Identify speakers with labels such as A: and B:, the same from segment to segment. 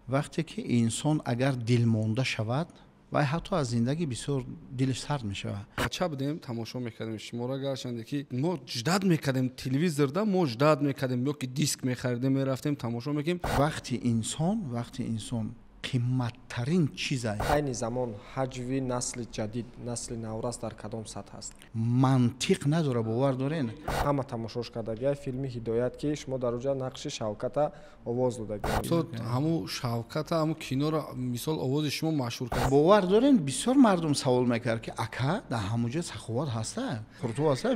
A: Вақте ки инсон агар дилмонда шавад, вай ҳатто аз зиндагӣ бисёр дилаш сард мешавад.
B: Бача будем, тамошо мекардем шуморо, гарчанде ки мо ждать мекардем телевизорда, мо ждать мекардем ё ки диск мехаридем, мерафтем тамошо мекардем.
A: Вақти инсон қимматтарин чиза.
C: Айни замон ҳаҷви насли ҷадид, насли наврас дар кадом сатҳ аст?
A: Мантиқ надора, бовар дорен?
C: Ҳама тамошош кардагия филми «Ҳидоят», ки шумо дар оҷа нақши Шавката овоз додагӣ.
B: Устод, ҳаму Шавката, ҳаму киноро, мисол, овози шумо машҳур кард.
A: Бовар дорен, бисёр мардум савол мекард, ки ака, дар ҳамуҷа Саховат ҳаста, Қурту ҳаста.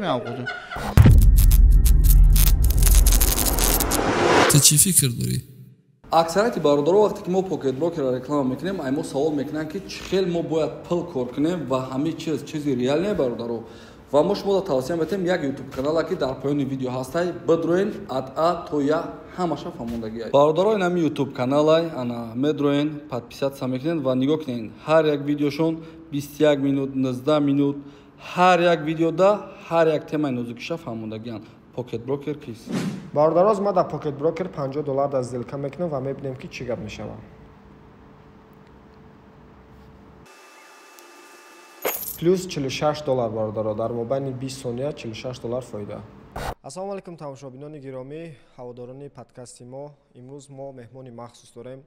D: Ту чӣ фикр дорӣ?
B: Аксарияти бародаро, вақте ки мо Покет Брокерро реклама мекунем, ай мо савол мекунанд, ки чӣ хел мо бояд пул кор кунем ва ҳамин чиз чизи реальный, бародаро. Ва мо шуморо тавсия метиҳем як ютуб канала, ки дар поёни видео ҳастай, бидроен, от А то Я ҳамаша фаҳмондагиай. Бародаро, ин ҳами ютуб каналай, ана медроен, подписаться мекунед ва нигоҳ кунед, ҳар як видеошон 21 минут, 19 минут, ҳар як видеода ҳар як темаи нозукиша фаҳмондагианд. Покет Брокер кист?
C: Бародароз, ма дар Покет Брокер 50 доллар дар сделка мекунам ва мебинем, ки чӣ гап мешавад. Плюс 46 доллар, бародаро, дар мобайни 20 сония 46 доллар фоида. Ассалому алайкум, тамошобинони гиромӣ, ҳаводорони подкасти мо. Имрӯз мо меҳмони махсус дорем.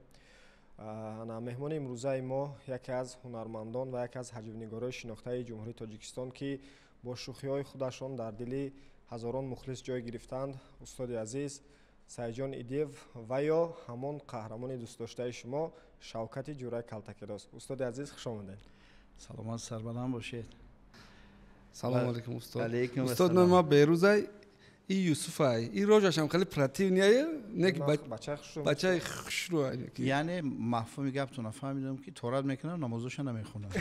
C: Ана меҳмони имрӯзаи мо яке аз ҳунармандон ва яке аз ҳаҷвнигорои шинохтаи Ҷумҳурии Тоҷикистон, ки бо шӯхиҳои худашон дар дили ҳазорон мухлис ҷой гирифтанд, устоди азиз Саидҷон Идиев ва ё ҳамон қаҳрамони дӯстдоштаи шумо Шавкати Ҷӯраи Калтакедоз. Устоди азиз, хуш омадед.
A: Саломат, сарбаланд бошед.
B: Салому алайкум, устод.
A: Алайкум.
B: Устод, номи ма Берузай, и Юсуфай, и рожашам хеле противный, не ки бачаи хушрӯ.
A: Яъне мафҳуми гаптона фаҳмидам, ки торат мекунам, намозоша намехонам.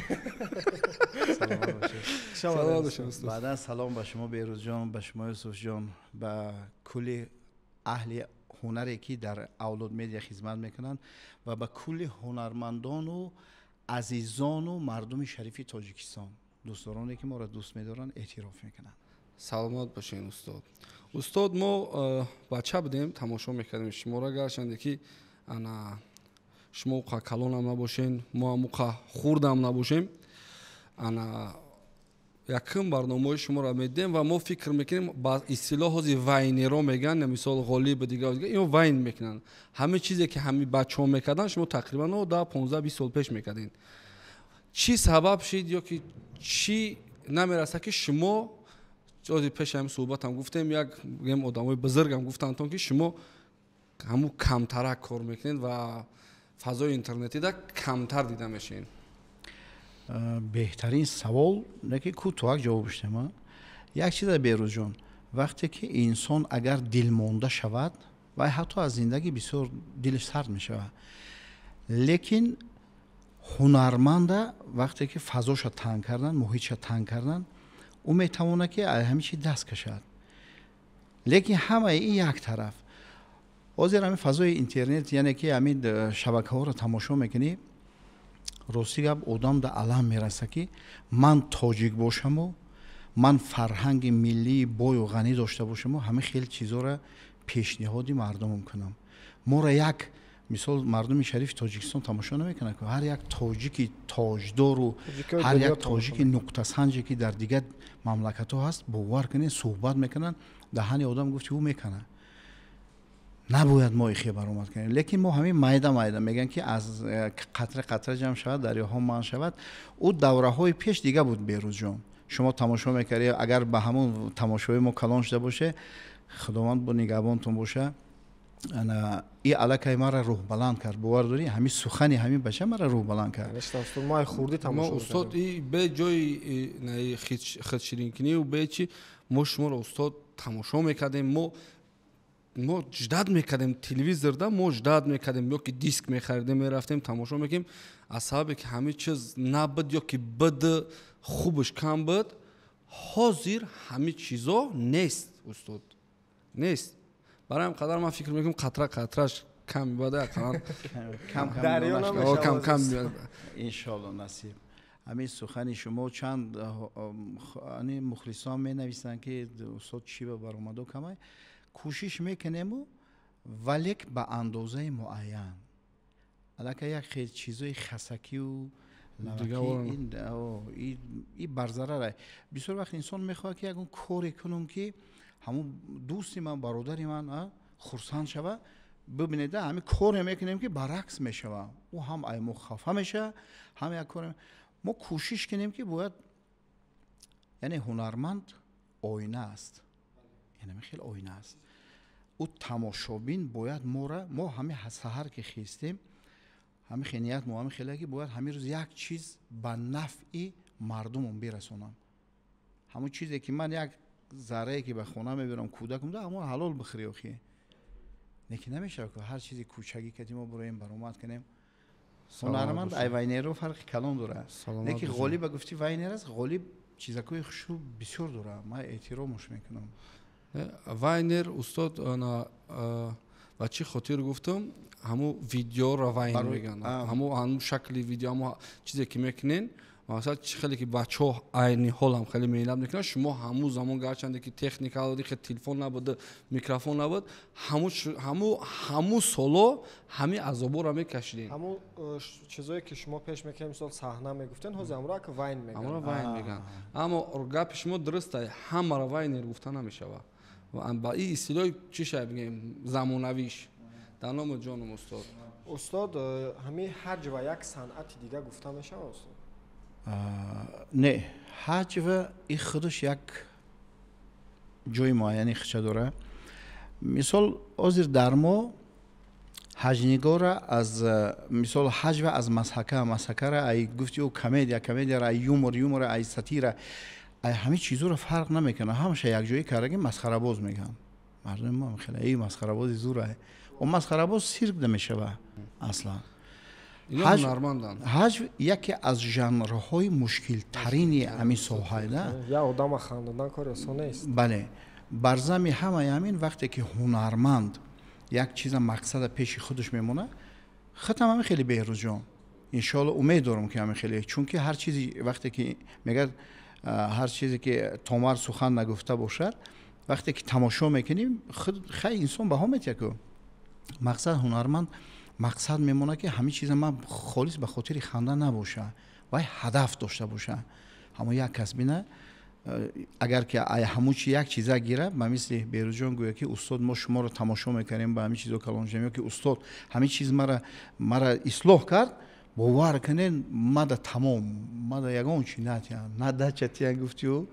A: Баъдан салом ба шумо, Берузҷон, ба шумо, Юсуфҷон, ба кулли аҳли ҳунаре, ки дар Авлод Медиа хизмат мекунанд, ва ба кулли ҳунармандону азизону мардуми шарифи Тоҷикистон, дӯстдороне, ки моро дӯст медоранд, эътироф мекунанд.
B: Саломат бошед, устод. Устод, мо бача будем, тамошо мекардем шуморо, гарчанде ки ана шумо уқа калонам набошен, мо ҳам уқа хурдам набошем. Ана якум барномаҳои шуморо медидем ва мо фикр мекунем, ба истилоҳ ҳози вайнеро мегӯянд, мисол Ғолиб, дигар ино вайн мекунанд. Ҳамин чизе, ки ҳамин бачаҳо мекарданд, шумо тақрибан 10, 15, 20 сол пеш мекардед. Чӣ сабаб шид ё ки чӣ намераса, ки шумо ҷози пеши ҳамин суҳбатам гуфтем, як гем одамои бузургам гуфтандтон, ки шумо ҳамун камтарак кор мекунед ва фазои интернетида камтар дида мешавед?
A: Беҳтарин савол, ки кӯтоҳак ҷавоб шудем. Як чиза, Берузҷон, вақте ки инсон агар дилмонда шавад, вай ҳатто аз зиндагӣ бисёр дилаш сард мешавад. Лекин ҳунарманда вақте ки фазоша танг кардан, муҳитша танг кардан, ӯ метавонад, ки аз ҳамин чи даст кашад. Лекин ҳамаи ин як тараф. Ҳозир ҳамин фазои интернет, яъне ки ҳамин шабакаҳоро тамошо мекунӣ, рости гап, одам да алам мераса, ки ман тоҷик бошаму ман фарҳанги миллии бою ғанӣ дошта бошаму ҳамин хел чизоро пешниҳоди мардумам кунам. Моро як мисол мардуми шарифи Тоҷикистон тамошо намекунад. Ҳар як тоҷики тоҷдору ҳар як тоҷики нуқтасанҷе, ки дар дигар мамлакатҳо ҳаст, бовар кунед, суҳбат мекунанд, даҳани одам гуфти ӯ мекунад. Набояд мо ихе баромад кунем, лекин мо ҳамин майда майда, мегӯянд, ки аз қатра қатра ҷамъ шавад, дарёҳо манъ шавад. Ӯ давраҳои пеш дига буд, Берузҷон. Шумо тамошо мекардед, агар ба ҳамон тамошои мо калон шуда боше, Худованд бо нигаҳбонтон боша. И аллакай мара рӯҳбаланд кард, бовар дорӣ, ҳамин сухани ҳамин бача мара рӯҳбаланд кард.
B: Устод, и бе ҷои худширинкунию бе чи, мо шуморо, устод, тамошо мекардем. Мо ждать мекардем телевизорда, мо ждать мекардем ё ки диск мехаридем, мерафтем, тамошо мекардем. Аз сабабе ки ҳамин чиз набуд ё ки буд, хубаш кам буд. Ҳозир ҳамин чизо нест, устод, нест. Барои ҳам қадар ман фикр мекунам, қатра қатраш кам мебада, ақаллан
A: кам кам. Иншолло, насиб. Ҳамин сухани шумо, чанд мухлисон менависанд, ки устод, чӣ ба баромадо камай. Кӯшиш мекунему, валек ба андозаи муайян. Аллакай як хел чизои хасакию лаваки и барзарар. Бисёр вақт инсон мехоҳад, ки ягон коре кунам, ки ҳамун дӯсти ман, бародари ман хурсанд шава. Бибинеда, ҳамин коре мекунем, ки баръакс мешава, ӯ ҳам ай мо хафа мешава, ҳам як коре мо кӯшиш кунем, ки бояд, яъне ҳунарманд оина аст, яъне хеле оина аст. Ӯ тамошобин бояд мора, мо ҳамин саҳар ки хестем, ҳамин хел ният мо ҳамин хеле, ки бояд ҳамин рӯз як чиз ба нафъи мардумон бирасонам. Ҳамон чизе, ки ман як заррае, ки ба хона мебарам, кӯдакам да, ҳамон ҳалол бихӯри. Охи, лекин намешавад, ки ҳар чизи кӯчагӣ кати мо буроем, баромад кунем. Ҳунарманд ай вайнеро фарқи калон дорад. Лекин Ғолиба гуфти, вайнер аст. Ғолиб чизакҳои хушрӯ бисёр дорад, ман эҳтиромаш мекунам.
B: Вайнер, устод, ва чӣ хотир гуфтам, ҳамун видеоро вайн мегӯянд, ҳамун шакли видео, ҳамун чизе, ки мекунен. Масалан, чӣ хеле ки бачаҳо айни ҳолам хеле меҳнат мекунанд, шумо ҳамун замон, гарчанде ки техника, телефон набуд, микрофон набуд, ҳамун соло ҳамин азоборо мекашидем.
C: Ҳамун чизое, ки шумо пеш мекунед, мисол, саҳна мегуфтен, ҳозир ҳамро ак вайн мегӯянд.
B: Ҳамро вайн мегӯянд. Аммо гапи шумо дуруст, ҳамаро вайнер гуфта намешавад. Ба ин истилоҳи чӣ шай бигӯем, замонавиш. Дар номи ҷонум, устод.
C: Устод, ҳамин ҳаҷва як санъати дига гуфта мешавад, устод?
A: Не, ҳаҷва и худаш як ҷои муайяни хича дорад. Мисол, ҳозир дар мо ҳаҷнигора аз, мисол, ҳаҷва аз масҳака, масҳакара ай гуфти ӯ комедия, комедияра ай юмор, юмора ай сатира, ай ҳамин чизоро фарқ намекунад. Ҳамаша якҷоӣ кардаги масхарабоз мегӯянд мардуми мо. Хеле эй масхарабози зура, о масхарабоз сирк намешава аслан. Ҳаҷв яке аз жанрҳои мушкилтарини ҳамин соҳа.
C: Як одама хандодан кори осон нест.
A: Бале, бар зами ҳамаи ҳамин, вақте ки ҳунарманд як чиза, мақсада пеши худаш мемонад, худам ҳамин хеле, Беҳрӯзҷон, иншоалло, умед дорам, ки ҳамин хеле, чунки ҳар чизи вақте ки мегӯяд, ҳар чизе, ки томар сухан нагуфта бошад, вақте ки тамошо мекунем, хай, инсон баҳо метиҳад ку. Мақсад, ҳунарманд мақсад мемонад, ки ҳамин чиза ман холис ба хотири ханда набоша, вай ҳадаф дошта боша. Ҳамон як кас бина, агар ки ҳамун чи як чиза гира, ба мисли Берӯзҷон гӯя, ки устод, мо шуморо тамошо мекунем, ба ҳамин чизо калон шудем, ё ки устод, ҳамин чиз мара ислоҳ кард, бовар кунед, мада тамом, мада ягон чи натиҳанд, на дача тиян, гуфтиу,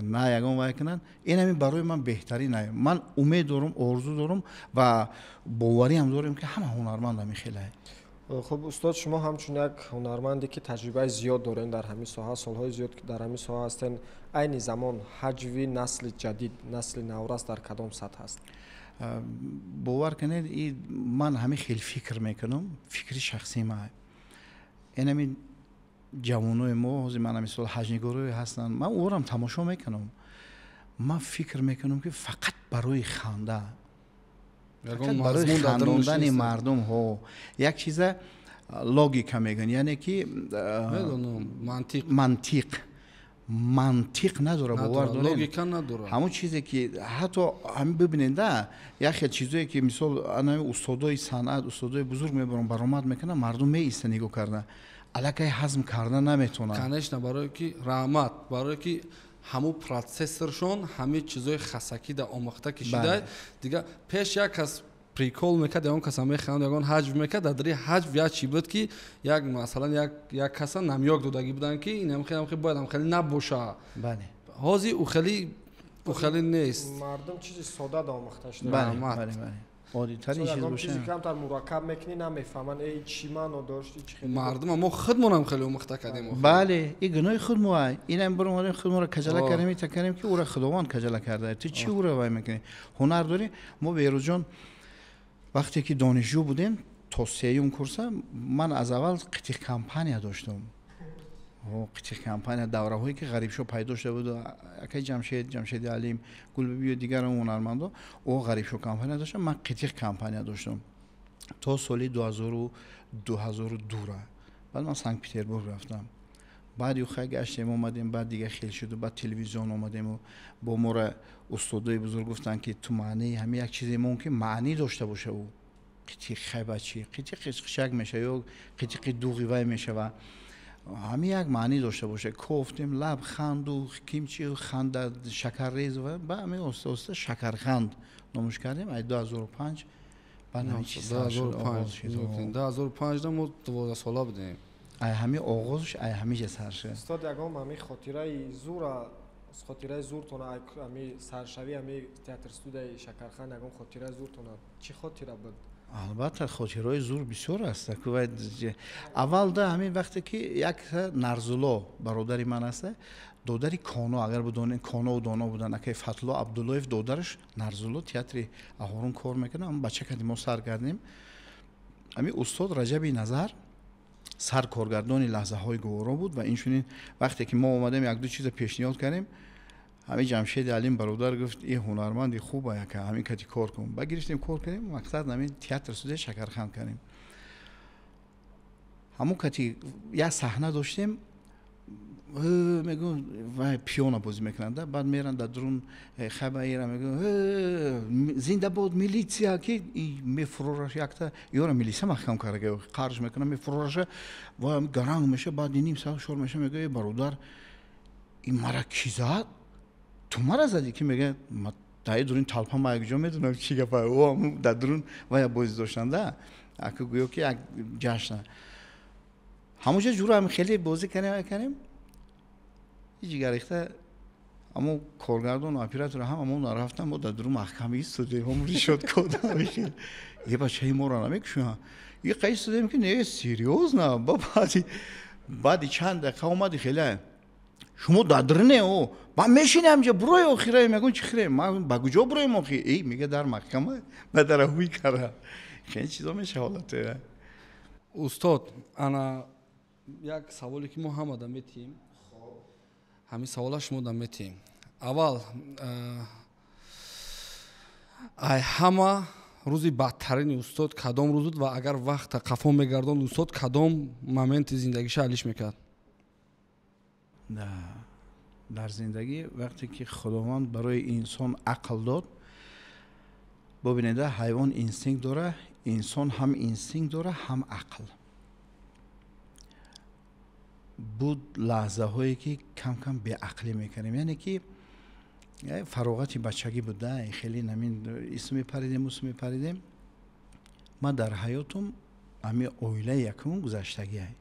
A: на ягон вай кунанд. Ин ҳамин барои ман беҳтарин. Ман умед дорам, орзу дорам ва бовариам дорем, ки ҳама ҳунарманд ҳамин хеле.
C: Хуб, устод, шумо ҳамчун як ҳунарманде, ки таҷрибаи зиёд дорем дар ҳамин соҳа, солҳои зиёд дар ҳамин соҳа ҳастен, айни замон ҳаҷви насли ҷадид, насли наврас дар кадом сатҳ аст?
A: Бовар кунед, ман ҳамин хел фикр мекунам, фикри шахсии ман. Ин ҳамин ҷавонои мо ҳозир, ман мисол, ҳаҷнигорое ҳастанд, ман ӯрам тамошо мекунам, ман фикр мекунам, ки фақат барои ханда, барои хандондани мардум ҳо як чиза логика мегӯянд, яъне ки мантиқ, мантиқ надора, бовар доред, ҳамон чизе, ки ҳатто ҳамин бибинед да, як хел чизое, ки мисол ана устодои санъат, устодои бузург мебаранд, баромад мекунанд, мардум меиста нигоҳ карда, аллакай ҳазм карда наметавонад.
B: Конечно, барое ки, раҳмат, барое ки ҳамун процессоршон ҳамин чизои хасакӣ да омӯхта кишида. Дига пеш як кас прикол мекард, ягон каса механд, ягон ҳаҷв мекард, дар дари ҳаҷв як чӣ буд, ки як, масалан, як каса намёк додагӣ буданд, ки ин хеле бояд ам хеле набоша. Ҳозир ӯ хеле нест.
C: Мардум чизи сода да омӯхта шуда.
A: Оддитарин чиз
C: боша. Чизи камтар мураккаб мекунӣ, намефаҳманд, эй, чӣ маъно дошт, чӣ хеле.
B: Мардума мо худмонам хеле омӯхта кардем.
A: Бале, и гуноҳи худ мо. Инам биромадем, худморо каҷала кардем, ита кардем, ки ӯра Худованд каҷала карда. Ту чӣ ӯра вай мекунӣ? Ҳунар дорӣ. Мо, Берӯзҷон, вақте ки донишҷӯ будем, то сеюм курса, ман аз аввал қитиқ компания доштам. Қитиқ компания, давраҳое, ки Ғарибшо пайдо шуда буд, акай Ҷамшед, Ҷамшеди Алим, Гулбибию дигар ҳунармандо, о Ғарибшо компания доштам, ман қитиқ компания доштам то соли 2002. Баъд ман Санкт Петербург рафтам, баъд юхай гаштем, омадем, баъд дига хел шуду, баъд телевизион омадему бо мора устодои бузург гуфтанд, ки ту маънии ҳамин як чизе мон, ки маънӣ дошта боша. Ӯ Қитиқи хайбачи, қитиқи қишак мешава ё қитиқи дуғи вай мешава. Ҳамин як маънӣ дошта боша. Кофтем лабханду кимчи ханда шакаррез ва ба ҳамин оста оста Шакарханд номуш кардем. Ай 2005 баъд ҳамин чиз сар шуд, оғоз шуд.
B: 2005 мо 12 сола будем.
A: Ай ҳамин оғозш, ай ҳамиҷа сар шуд.
C: Устод, ягон ҳамин хотираи зура, хотираи зуртона, ҳами саршавии ҳами театр студияи Шакарханд, ягон хотираи зуртона чӣ хотира буд?
A: Албатта, хотираҳои зур бисёр аст. Аввал да ҳамин вақте ки як Нарзулло бародари ман аст, додари Коно, агар бидонед, Конову Доно буданд, акаи Фатулло Абдуллоев додараш Нарзулло театри Аҳорун кор мекард. Ҳам бача кардем, мо сар кардем. Ҳамин устод Раҷаби Назар сар коргардони Лаҳзаҳои гуворо буд ва инчунин вақте ки мо омадем, якду чиза пешниҳод кардем, ҳамин Ҷамшеди Алим бародар гуфт: «И ҳунарманди хуба, яка ҳамин кати кор кун». Ба гирифтем, кор кардем. Мақсад ҳамин театр студияи Шакарханд кардем. Ҳамон кати як саҳна доштем, мегӯ вай пиёна бозӣ мекунанд, баъд меранд дар дурун хабаира, мегӯ: «Зинда бод милитсия!» Ки мефурораш якта ёра милиса маҳкам карда, қарш мекунам, мефурораша, вай гаранг меша. Баъди ним соат шор меша, мегӯ: «Э, бародар, ин мара ки зад? Ту мара задӣ?» Ки мега: «Даи дурун талпа, ма якҷо медонам чӣ гапа». Ӯ дар дурун вая бозӣ доштанда, ака гӯё ки як ҷашна. Ҳамонҷо ҷура ҳам хеле бозӣ кардем. Ҷигарихта амо коргардону оператор ҳам амо нарафтан, мо дар дурун маҳкам истодем, ҳамо решётка. Е, бачаи моро намекушанд. И қа истодем ки не, серьёзно. Ба баъди чанд дақиқа омади: «Хеле шумо дар дуруне о ба мешинем ҷа, бурои охира». Мегӯм: «Чӣ хире? Ма ба куҷо буроем охи?» Э, мега, дар маҳкама ба дара ҳуй кара. Хеле чизо меша ҳолате.
B: Устод, ана як саволе ки мо ҳамада метиҳем, ҳамин савола шумо да метиҳем. Аввал, ай ҳама рӯзи бадтарини устод кадом рӯз буд ва агар вақта қафо мегардонд, устод кадом моменти зиндагиша алиш мекард?
A: Дар зиндагӣ вақте ки Худованд барои инсон ақл дод, бубинеда, ҳайвон инстинкт дора, инсон ҳам инстинкт дора, ҳам ақл. Буд лаҳзаҳое ки кам кам беақлӣ мекардем, яъне ки фароғати бачагӣ буд да, хеле намин исм мепаридем, усм мепаридем. Ман дар ҳаётум ҳами оилаи якум гузаштагиай,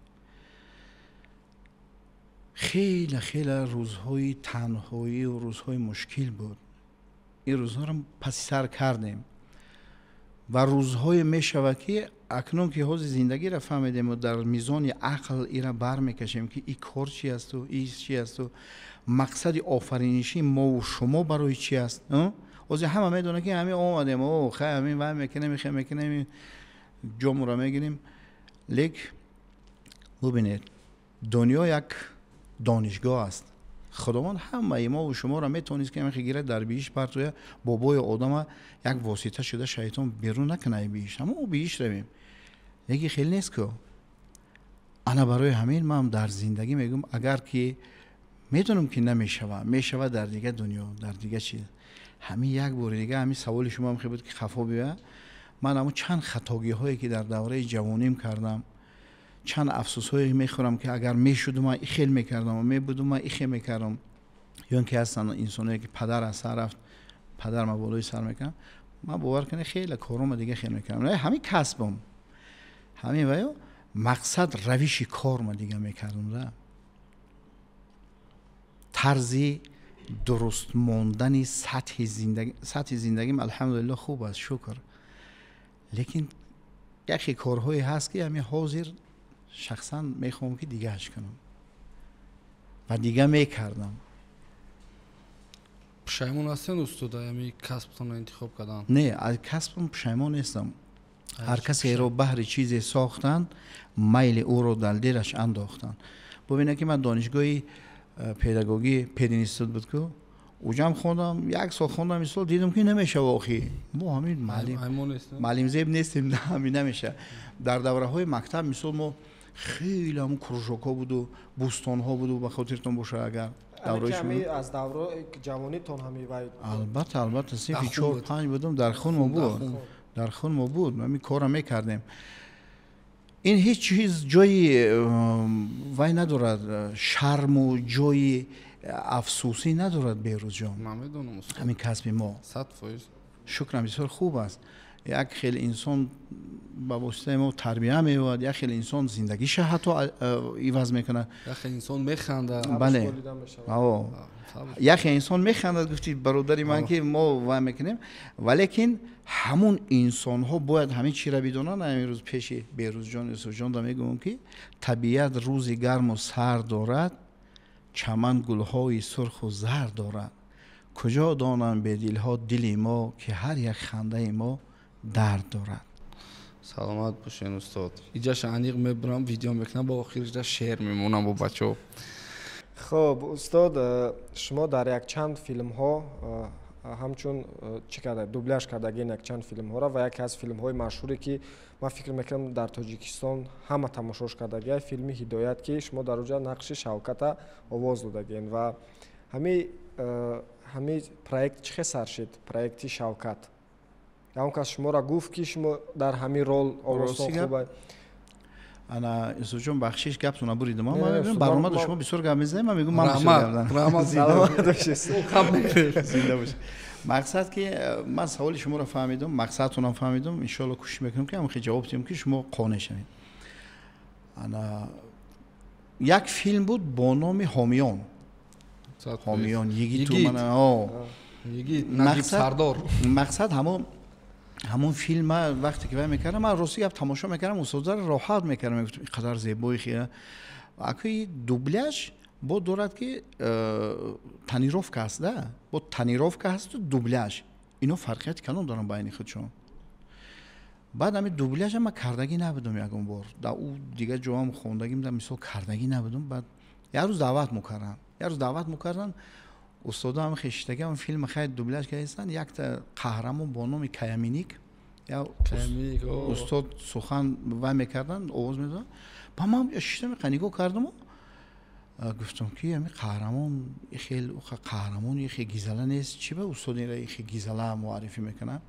A: хеле хеле рӯзҳои танҳоию рӯзҳои мушкил буд. Ин рӯзҳоро паси сар кардем ва рӯзҳое мешавад ки акнун ки ҳозир зиндагиро фаҳмидему дар мизони ақл ира бармекашем, ки и кор чи асту и чи асту мақсади офариниши мову шумо барои чи аст. Ҳозир ҳама медонад, ки ҳамин омадем, о хай, ҳамин вай мекунем, хе мекунем, ҷомуро мегирем. Лек бубинед, дунё як донишгоҳ аст. Худованд ҳамаи мову шуморо метавонист, ки ҳамин гирад, дар биҳишт партоя. Бобои одама як восита шуда, шайтон берун накунад биҳишт, ҳамо биҳишт равем, лекин хеле нест ку. Ана барои ҳамин ман дар зиндагӣ мегӯям, агар ки медонам, ки намешава, мешава дар дига дунё, дар дига чиз. Ҳамин як бори дига ҳамин саволи шумо ҳам буд, ки хафо биёя. Ман ҳамун чанд хатогиҳое ки дар давраи ҷавоним кардам, чанд афсӯсҳое мехӯрам, ки агар мешуду ман ихел мекардам, мебуду ман ихел мекардам. Ё ин ки ҳастанд инсоное ки падар аз сар рафт, падар ма болои сар мекардам, ман бовар кунед, хеле корома дига хел мекардам. Ҳамин касбам, ҳамин ваё мақсад, равиши корма дига мекардам да. Тарзи дуруст мондани сатҳи зиндагӣ, сатҳи зиндагим алҳамдулилло хуб аст, шукр, лекин яке корҳое ҳаст, ки ҳамин ҳозир шахсан мехоҳам, ки дигааш кунам ва дига мекардам.
B: Пушаймон ҳастен, устод, ами касбтонро интихоб кардан?
A: Не, аз касбам пушаймон нестам. Ҳар касеро баҳри чизе сохтанд, майли ӯро дар дилаш андохтанд. Бубинед, ки ман донишгоҳи педагогӣ, пединститут буд ку, уҷам хондам, як сол хондам, исол дидам, ки намешава. Охи мо ҳамин маълимзеб нестем, ҳамин намеша. Дар давраҳои мактаб, мисол, мо хеле ҳамун кружок ҳо буду, бӯстонҳо буду, ба хотиртон боша, агар
C: аз давраи ҷавонитон ҳами вай?
A: Албатта, албатта, синфи чор панҷ будам, дар хун мо буд. Дар хун мо буд, ҳамин корро мекардем. Ин ҳеҷ чиз ҷои вай надорад, шарму ҷои афсӯсӣ надорад, Беҳрӯзҷон.
B: Ман медонам, устод.
A: Ҳамин касби мо.
B: 100%.
A: Шукрам, бисёр хуб аст. Як хел инсон ба воситаи мо тарбия меёбад, як хел инсон зиндагиша ҳатто иваз мекунад.
B: Як хел инсон механдад.
A: Бале, як хел инсон механдад. Гуфти бародари ман, ки мо вай мекунем, валекин ҳамун инсонҳо бояд ҳамин чиро бидонанд. Ҳамин рӯз пеши Беҳрӯзҷон, Юсуфҷон да мегӯям, ки табиат рӯзи гарму сар дорад, чаман гулҳои сурху зар дорад. Куҷо донанд бедилҳо дили мо, ки ҳар як хандаи мо дард дорад.
B: Саломат бошен, устод. Иҷаша аниқ мебурам, видео мекунам, ба охиришда шеър мемонам бо бачаҳо.
C: Хуб, устод, шумо дар якчанд филмҳо ҳамчун чӣ карда, дубляж кардагин якчанд филмҳоро, ва яке аз филмҳои машҳуре, ки ман фикр мекунам, дар Тоҷикистон ҳама тамошош кардагия, филми «Ҳидоят», ки шумо дар оҷа нақши Шавката овоз додагиен. Ва ҳами проект чӣ хел сар шид, проекти Шавкат? Ягон кас шуморо гуфт, ки шумо дар ҳамин рол овозтон хуб?
A: Ана, Юсуфҷон, бахшиш, гаптона буридам. Ман баромаду шумо бисёр гап мезанем, ман мегӯм, ман зинда бош. Мақсад ки ман саволи шуморо фаҳмидум, мақсадтонам фаҳмидум. Иншоалло, кӯшиш мекунам, ки ҳамхе ҷавоб диҳем, ки шумо қонеъ шавед. Ана, як филм буд бо номи «Ҳомиён». «Ҳомиён», йигиту мақсад ҳамон филма вақте ки вай мекардам, ман рости гап тамошо мекардам, устодзаро роҳат мекардам, мегуфтам, ин қадар зебои хира. Акои дубляж бо дорад, ки тонировка аст да, бо тонировка ҳасту дубляж, ино фарқияти калон доранд байни худшон. Баъд ҳами дубляжа ман кардагӣ набудам ягон бор, дар ӯ дигар ҷоам хондагим, дар мисол кардагӣ набудам. Баъд як рӯз даъват мекарданд, як рӯз даъват мекарданд устода, ҳам хешитаги ҳам филм хай дубляж кардастанд, якта қаҳрамон бо номи Каяминик. Устод сухан вай мекарданд, овоз медоданд, ба ман шишта нигоҳ кардаму гуфтам, ки ҳами қаҳрамон хел қаҳрамон хе гизала нест, чӣ ба устод ира хе гизала муаррифӣ мекунад?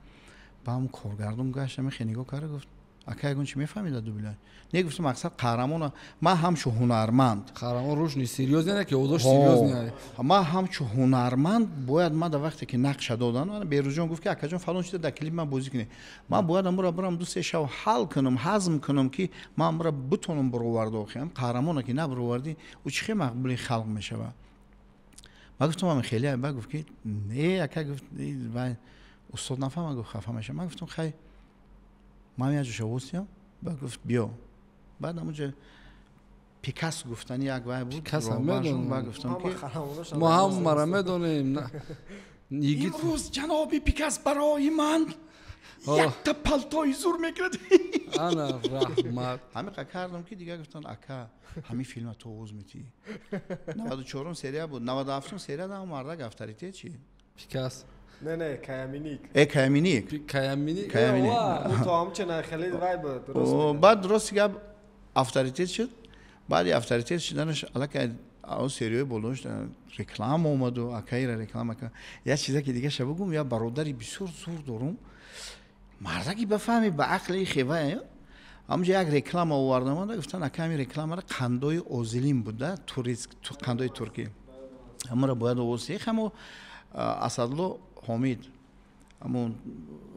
A: Ба ҳам коргардон гашт, ҳами хе нигоҳ карда гуфт: «Ака, ягон чи мефаҳмид дар дубляж?» Не, гуфтам, мақсад қаҳрамона ман ҳамчу ҳунарманд
B: Қаҳрамон рушни серьёзный не, ки овозош серьёзный.
A: Ман ҳамчу ҳунарманд бояд ман дар вақте ки нақша додан, Берӯзҷон гуфт, ки акаҷон, фалон чиза дар клип ман бозӣ кунед, ман бояд амура бирам, 2-3 шав ҳал кунам, ҳазм кунам, ки ман амура битонам бароварда. Охиам қаҳрамона ки набаровардӣ, ӯ чӣ хел мақбули халқ мешавад? Ман гуфтам, ами хеле. Ба гуфт, ки не, ака, гуфт, устод нафаҳма, гуфт, хафа мешавам. Ман гуфтам, хай, ман як ҷоша овоз. Ба гуфт, биё. Баъд ҳамунҷа Пикас гуфтани як вай буд.
B: Ба
A: гуфтам, ки
B: мо ҳамаро медонем.
A: Имрӯз ҷаноби Пикас барои ман якта палтои зур мекунад.
B: Ана, раҳмат.
A: Ҳамиқа кардам, ки дигар гуфтанд, ака, ҳамин филма ту овоз метиҳӣ. 94-ум серия буд, 97-ум серия да мардак авторитет чи.
B: Пикас.
C: Не, не, Каяминик.
A: Э, Каяминик.
B: Каяминик.
A: Каяминик.
C: То ҳамчунон хеле вай буд.
A: Баъд рости гап авторитет шуд. Баъди авторитет шуданаш аллакай он серияи болош реклама омаду акаира реклама кард. Як чизе ки дигаша бугум, як бародари бисёр зур дорум, мардаки бафаҳми, ба ақли хева. Ҳамунҷа як реклама овардам, гуфтан, ака, ҳамин рекламара қандои озилин буда, турист, қандои туркӣ, ҳамонро бояд овоз. Ҳамо Асадло Ҳомид ҳамун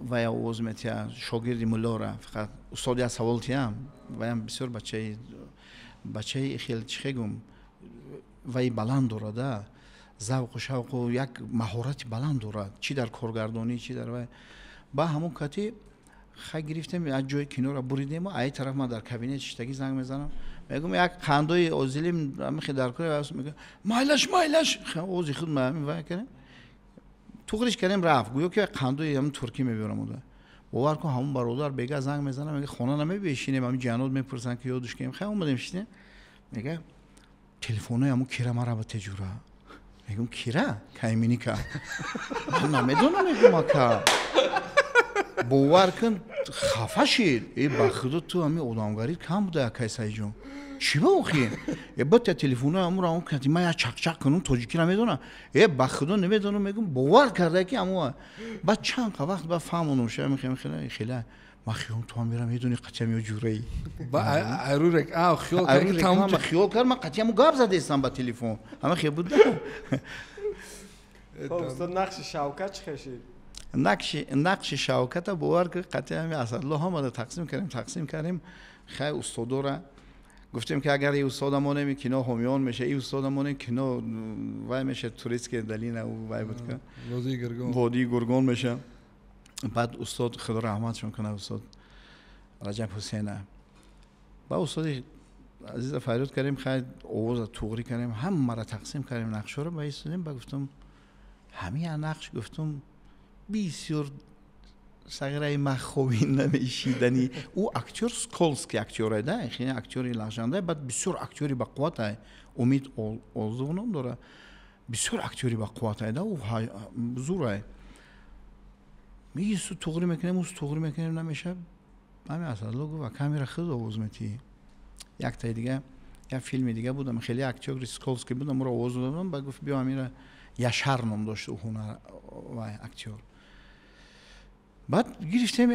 A: вая овоз метиҳа, шогирди муллора. Фақат устод як савол тиҳам, ваям бисёр бачаи хел, чӣ хегум, вай баланд дорада, завқу шавқу як маҳорати баланд дорад, чӣ дар коргардонӣ, чӣ дар вай. Ба ҳамон кати хай гирифтем, як ҷои киноро буридему аи тараф ман дар кабинет шиштагӣ занг мезанам, мегӯм, як қандои озилим ҳамихе дар кор. Мегӯм, майлаш, майлаш, овози худ вай кардем, туғриш кардем, рафт. Гӯё ки қандои ҳамин туркӣ мебиёрам уда. Бовар кун, ҳамон бародар бега занг мезанам, мега, хона намебешинем, ҳамин ҷанот мепурсанд, ки ёдуш кунем. Хай, омадем, шидем, мега, телефонои ҳамун кира мара ба теҷура. Мегӯм, кира? Кайминика. Ман намедонам, мегӯм, ака. Бовар кун, хафа шид. Э, ба худо, ту ҳами одамгарит кам буда, акай Саидҷон. Чӣ ба охи? Э, ба та телефонои амуро ам кати ман як чақчақ кунум, тоҷикиро медонам. Э, ба худо намедонам, мегум, бовар карда ки аму. Баъд чанд қа вақт ба фаҳмонум ша, мехем хеле хеле. Ман хиёлам ту ҳам мерам, медони, қатиам ё ҷураи.
B: Ба айру а хиёл кард,
A: тамом хиёл кард, ман қатиаму гап задестам ба телефон. Ҳама хел буд.
C: Хоб, устод, нақши Шавкат чӣ хешид?
A: Нақши Шавката, бовар ки, қатъи ҳами Асадло ҳамада тақсим кардем, тақсим кардем. Хай, устодора гуфтем, ки агар и устода монем, и кино ҳомиён меша, и устода монем, кино вай меша, турецкая долина вай буд ка,
B: Водии Гургон.
A: Водии Гургон меша. Баъд устод, худо раҳматшон кунад, устод Раҷаб Ҳусена ба устоди азиза фарёд кардем. Хай, овоза туғрӣ кардем, ҳамаро тақсим кардем, нақшҳоро ба истодем. Ба гуфтам, ҳамин нақш, гуфтам, бисёр сағираи маховӣ намешидани. Ӯ актёр скользкий актёре да, хеле актёри лағжанда, баъд бисёр актёри бақувватай. Умид Олзув ном дора, бисёр актёри бақувватай да, ӯ зурай. Мису туғрӣ мекунем, усу туғрӣ мекунем, намеша. Ҳами Асадло гуфт: «Камера худ овоз метиҳӣ». Яктаи дига, як филми дига будам, хеле актёри скользкий будам, ӯро овоз додам. Ба гуфт: «Биё ҳамира». Яшар ном дошт ӯ ҳунар вай актёр. Баъд гирифтем,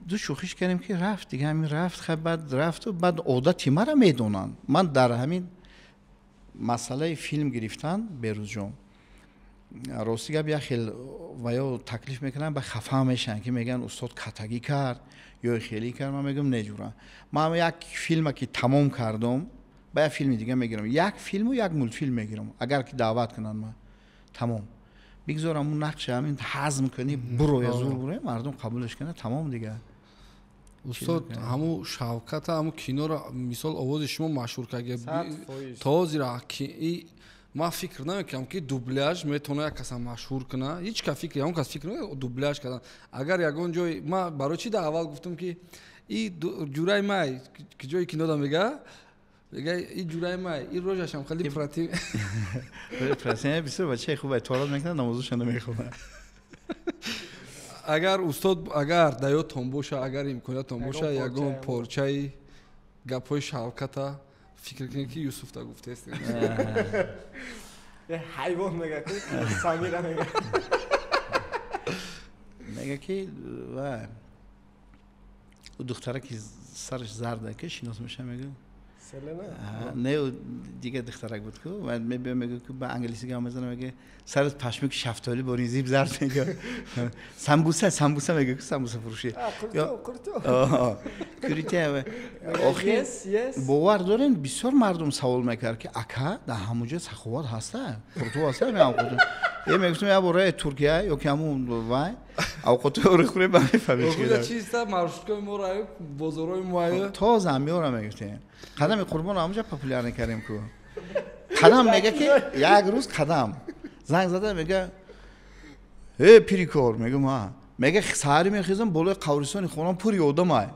A: ду шӯхиш кардем, ки рафт дига, ҳамин рафт. Хай, баъд рафту баъд одати мара медонанд. Ман дар ҳамин масъалаи филм гирифтан, Берӯзҷон, рости гап, як хел ва ё таклиф мекунанд, ба хафа мешаванд, ки мегӯянд, устод катагӣ кард ё хелӣ кард. Ман мегӯям: «Неҷура, ман як филма ки тамом кардам, ба як филми дига мегирам, як филму як мультфилм мегирам, агар ки даъват кунанд, ман тамом бигзор, ҳамун нақша ҳамин ҳазм кунӣ, буроя, зур буроя, мардум қабулаш кунад, тамом дига».
B: Устод, ҳаму Шавката, ҳаму киноро, мисол, овози шумо машҳур кард то ҳозира. Ман фикр намекунам, ки дубляж метавона як каса машҳур куна. Ҳеҷ ка фикр, ягон кас фикр намекунад дубляж кардан. Агар ягон ҷой, ман барои чӣ дар аввал гуфтам, ки и ҷураи май, ки ҷои кинода мега, и ҷураи май, и рожашам хеле против.
A: Против, бисёр бачаи хуб, тоҳорат мекунад, намозуша намехонад.
B: Агар, устод, агар дар ёдтон боша, агар имкониятон боша, ягон порчаи гапҳои Шавката фикр кунед, ки Юсуфта гуфтест.
C: Ҳайвон мега, Самира мега.
A: Мега, ки ва духтара, ки сараш зарда, ки шинос меша, мега.
C: Селена?
A: Не, дига духтарак буд ку. Мебиям, мега, ки ба англиси гап мезанам, мега, сарат пашмики шафтолӣ бо зиб зард, мега, самбуса, самбуса, мега ку, самбуса фурӯшӣ.
C: Курите.
A: Охи, бовар дорем, бисёр мардум савол мекард, ки ака, дар ҳамуҷа саховат ҳаста, қурту ҳаста. Е, мегуфтем, як бора Туркия ё ки ҳамун вай авқотҳоро хӯрем, ба мефаҳмед.
B: Чиста маршруткаи мо раю, бозорҳои мо.
A: Тоза меора, мегуфтем, Қадами Қурбон ҳамуҷа популярный кардем ку. Қадам мега, ки як рӯз Қадам занг зада, мега: «Э, пирикор», мегум, «Ҳа». Мега, саҳари мехезам, болои қабристони хонам пури одамай,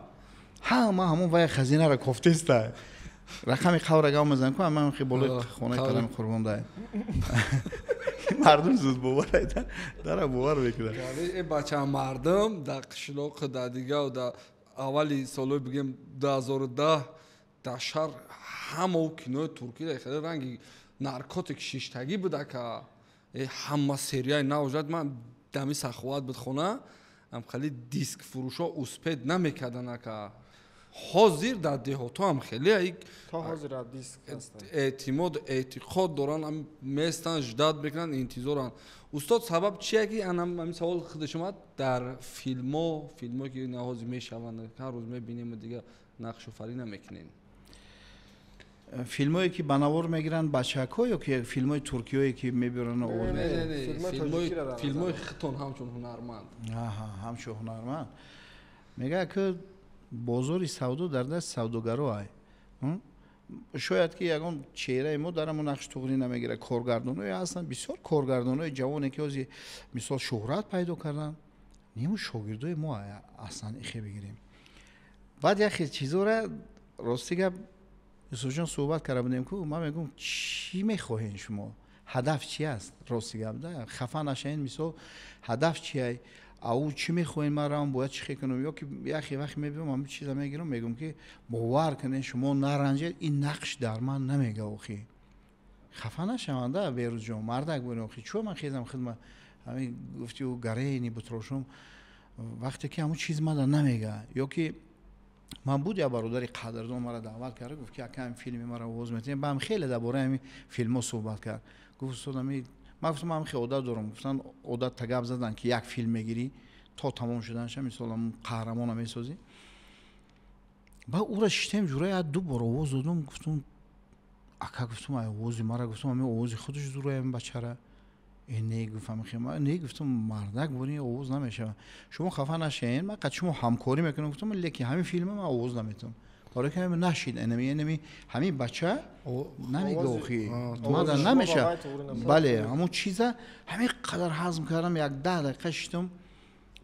A: ҳама ҳамон вай хазинаро кофтеста, рақами қабра гав мезанам ку, ҳама болои хонаи Қадами Қурбон дай. Мардум зуд бовар дара, бовар мекунад.
B: Э, бача, мардум дар қишлоқ, дар дига, дар аввали солҳои, бигем, 2010, дар шаҳр ҳамао кинои туркӣ хеле ранги наркотик шиштагӣ буд, ака. Ҳама серияи нав жад. Ман дами Саховат буд хона, хеле диск фурӯшо успеть намекардан, ака. Ҳозир дар деҳотҳо ҳам хеле эътимод, эътиқод доранд, местанд, ждать мекунанд, интизоранд. Устод, сабаб чие, ки ҳамин савол худаш омад, дар филмо, филмое ки ҳозир мешаванд, ҳар рӯз мебинем, дига нақшофарӣ намекунем?
A: Филмое ки ба навор мегиранд бачакҳо ё ки филмои туркиёе ки мебиёранд?
B: Филмои хитон ҳамчун ҳунарманд.
A: Ҳамчун ҳунарманд, мега, ки бозори савдо дар даст савдогаро ай. Шояд ки ягон чеҳраи мо дар ҳамон нақш туғрӣ намегирад. Коргардоное ҳастанд, бисёр коргардонои ҷавоне, ки ҳозир, мисол, шӯҳрат пайдо карданд, нему шогирдои мо аслан ихе бигирем. Баъд яхе чизора, рости гап, Юсуфҷон, суҳбат карда будем ку, ман мегӯм: «Чӣ мехоҳем шумо? Ҳадаф чи аст?» Рости гап да, хафа нашавед, мисол, ҳадаф чиай? Ау чӣ мехоҳед, ман равам, бояд чӣ хел кунам? Ё ки яхе вақт мебиём, ҳамин чиза мегирам, мегӯм, ки бовар кунед, шумо наранҷед, ин нақш дар ман намега. Охи, хафа нашаванда, Берӯзҷон, мардак бурем. Охи, чӯ ман хезам хидма ҳамин гуфти ӯ гарени бутрошум, вақте ки ҳамун чиз мада намега. Ё ки ман буд, як бародари қадрдон мара даъват карда, гуфт, ки ака, ҳамин филми мара овоз метиҳем. Ба ҳам хеле дар бораи ҳамин филмҳо суҳбат кард. Гуфт: «Устод, ами». Ман гуфтам, ман хеле одат дорам. Гуфтан, одат та гап задан, ки як филм мегирӣ, то тамом шуданша, мисол, ҳамун қаҳрамона месозӣ. Ба ӯра шиштем, ҷура як ду бор овоз додум. Гуфтум: «Ака», гуфтум, «ай овози мара», гуфтум, «ами овози худаш зура ами бачара». «Э, не», гуфт, «Не», гуфтум, «мардак бури, овоз намешава. Шумо хафа нашаен, ман қад шумо ҳамкорӣ мекунам», гуфтум, «лекин ҳамин филма ман овоз наметавонам, барои ки ҳамин нашид, энами ҳамин бача намега, охи, мада намеша». Бале, ҳамон чиза ҳамин қадар ҳазм кардам, як 10 дақиқа шитум.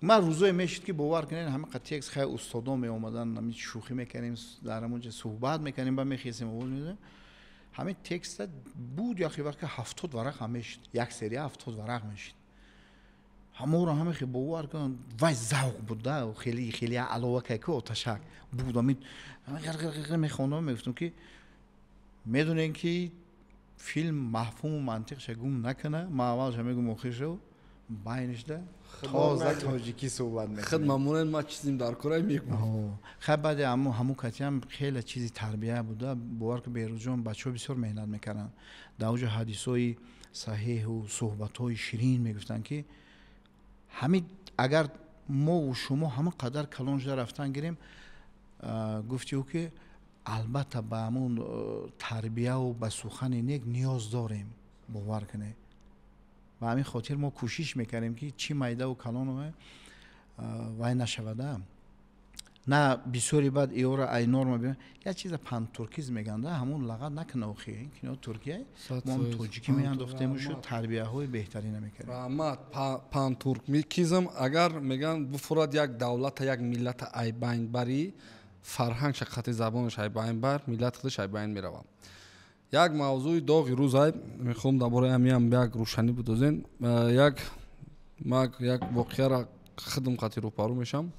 A: Ман рӯзое мешид, ки бовар кунед, ҳамин қад текст, хай, устодон меомадан, ҳамин шӯхӣ мекардем, дар ҳамонҷа суҳбат мекардем, ба мехестем, овоз медодем. Ҳамин текста буд, яхе вақт 70 варақ ҳам мешид, як серия 70 варақ мешид. Ҳаморо ҳаме хе, бовар кун, вай завқ буд да, хеле хеле алова ки оташак буд. Ҳамин ғир мехондам, мегуфтам, ки медонем, ки филм мафҳуму мантиқша гум накуна. Ман аввалша мегум, охиршо байнишда тоза тоҷикӣ суҳбат мекунем.
B: Худ мамнунен, ман чизим дар кора мегӯм.
A: Хай, баъди ҳамун катиам хеле чизи тарбия буда, бовар ки, Берӯзҷон, бачаҳо бисёр меҳнат мекарданд. Дар оҷо ҳадисҳои саҳеҳу суҳбатҳои ширин мегуфтанд, ки ҳамин агар мову шумо ҳамон қадар калон шуда рафтан гирем, гуфти ӯ, ки албатта ба ҳамун тарбияву ба сухани нек ниёз дорем, бовар кунед. Ба ҳамин хотир мо кӯшиш мекардем, ки чӣ майдаву калону вай нашавада. На бисёри баъд иёра ай норма би як чиза пантуркизм меганда, ҳамун лағат накуна. Охи, кино Туркия, мо тоҷикӣ меандохтему шуд, тарбияҳои беҳтарина мекардем.
B: Раҳмат. Пантуркизм агар меган буфурад, як давлата, як миллата айбайн барӣ, фарҳангша қати забонаш айбайн бар, миллат худаш айбайн меравад. Як мавзӯи доғи рӯзай мехоҳам, дар бораи ҳамиам як рӯшанӣ бидозен. Як ма як воқеаро худам қати рӯпарӯ мешам.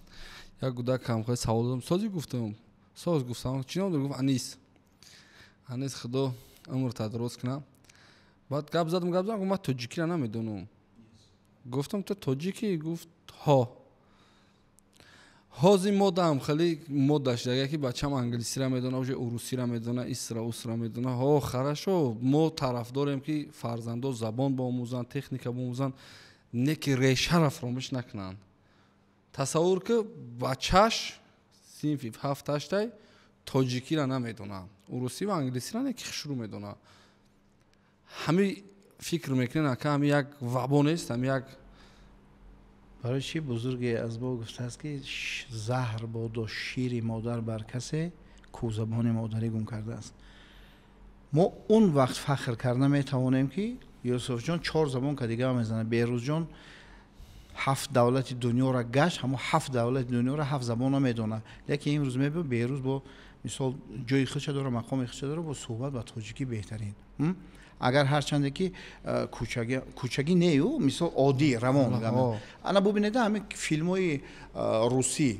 B: Як кӯдакам хеле савол додам: «Созӣ?» Гуфтам: «Соз». Гуфтам: «Чӣ ном дорӣ?» Гуфт: «Анис». Анис, Худо умрта дуруст кунад. Баъд гап задам, гап задам, гуфт: «Ман тоҷикиро намедонам». Гуфтам: «Ту тоҷикӣ?» Гуфт: «Ҳо». Ҳозир модаам хеле мода шуда, ки бачам англисиро медона, уже урусиро медона, исра усра медона. Ҳо, хорошо, мо тарафдорем, ки фарзандо забон биомӯзанд, техника биомӯзанд, не ки решаро фаромӯш накунанд. Тасаввур ки бачаш синфи ҳафташтай тоҷикиро намедона, урусӣ ва англисиро не ки хушрӯ медона. Ҳами фикр мекунед, ака, ҳами як вабо нест, ҳами як
A: Барои чӣ бузурге аз мо гуфтааст, ки заҳр бодо шири модар бар касе, ку забони модарӣ гум кардааст. Мо он вақт фахр карда метавонем, ки Юсуфҷон чор забон ка дига мезанад, Берӯзҷон ҳафт давлати дунёро гашт, ҳамо ҳафт давлати дунёро ҳафт забонро медонад. Лекин имрӯз мебиёд Берӯз, бо мисол, ҷои худша дора, мақоми худша дора, бо суҳбат ба тоҷикӣ беҳтарин. Агар ҳарчанде ки кӯчагӣ нею, мисол, оддӣ равон. Ана бубинеда, ҳамин филмҳои русӣ,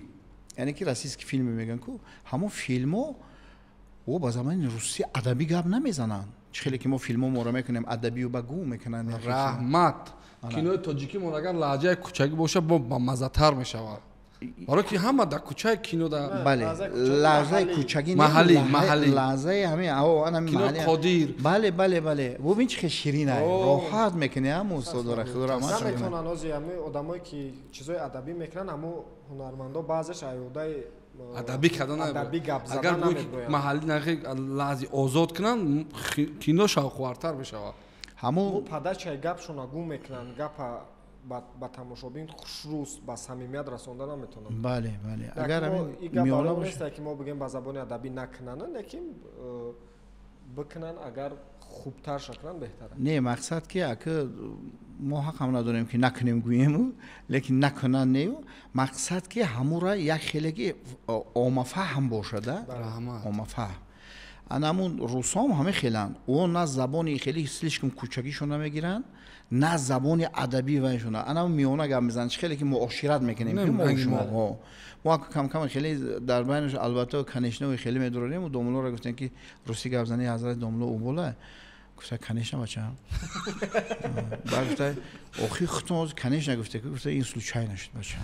A: яъне ки российский фильме мегӯянд ку, ҳамон филмҳо о ба забони русӣ адабӣ гап намезананд. Чӣ хеле ки мо филмҳо моро мекунем адабию ба гӯ мекунанд.
B: Раҳмат. Кинои тоҷикӣ мо агар лаҳҷаи кӯчагӣ боша, бо бамаззатар мешавад, барои ки ҳама дар кӯчаи кино да.
A: Бале, лаҳзаи кӯчагӣ.
B: Маҳаллӣ, маҳаллӣ.
A: Лаҳзаи ҳамин
B: кино Қодир.
A: Бале, бубин, чӣ хел ширин ай, роҳат мекунӣ ҳам устодора, Худо раҳмат.
C: Наметавонанд ози ҳамин одамое ки чизои адабӣ мекунанд, ҳамо ҳунармандо баъзеш аёдаи
B: адабӣ кардан.
C: Адабӣ гап
B: агар
C: задан намеброянд.
B: Маҳаллӣ нахи лаҳзи озод кунанд, кино шавқовартар мешавад.
A: Ҳамун
C: подачаи гапшона гум мекунанд, гапа ба тамошобин хушрӯз, ба самимият расонда наметавонанд.
A: Бале, агар ҳамин
C: гап
A: миёна
C: нест, ки мо бигем ба забони адабӣ накунанд, лекин бикунанд, агар хубтар шакунанд, беҳтар.
A: Не, мақсад ки ака, мо ҳақам надорем, ки накунем гӯему, лекин накунанд нею, мақсад ки ҳамура як хеле ки омафаҳм бошада.
B: Раҳмат.
A: Омафаҳм. Анамун русом ҳаме хеланд. О на забони хеле слишком кӯчагишон намегиранд, на забони адабӣ вайшона. Анам миёна гап мезананд, чи хеле ки муошират мекунем, ки мо шумо. Мо кам-кам хеле дар байнаш, албатта, конечно, хеле медурорем. Домуллоро гуфтем, ки русӣ гап зани, ҳазрати домулло убола. Гуфта: «Конечно, бачам». Баъд гуфта: «Охи, худтон конечно гуфта». Гуфта: «Ин случайно шуд, бачам».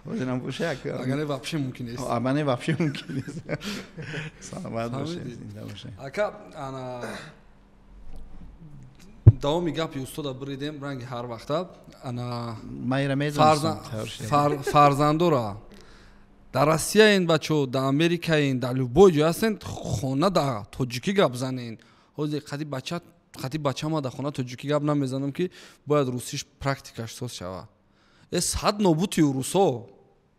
A: Ҳозирам боша.
B: Агар вообще мумкин нест.
A: Агар вообще мумкин нест. Саломат бошед, зинда бошед.
B: Ака, ана давоми гапи устода биридем, ранги ҳар вақта ана
A: Майра медонистам.
B: Фарзандора дар Россияен, бачо, дар Америкаен, дар любой ҷой ҳастен, хона да тоҷикӣ гап занен. Ҳозир қади бача, қади бачама дар хона тоҷикӣ гап намезанам, ки бояд русиш практикаш соз шавад. Сад нобути урусо,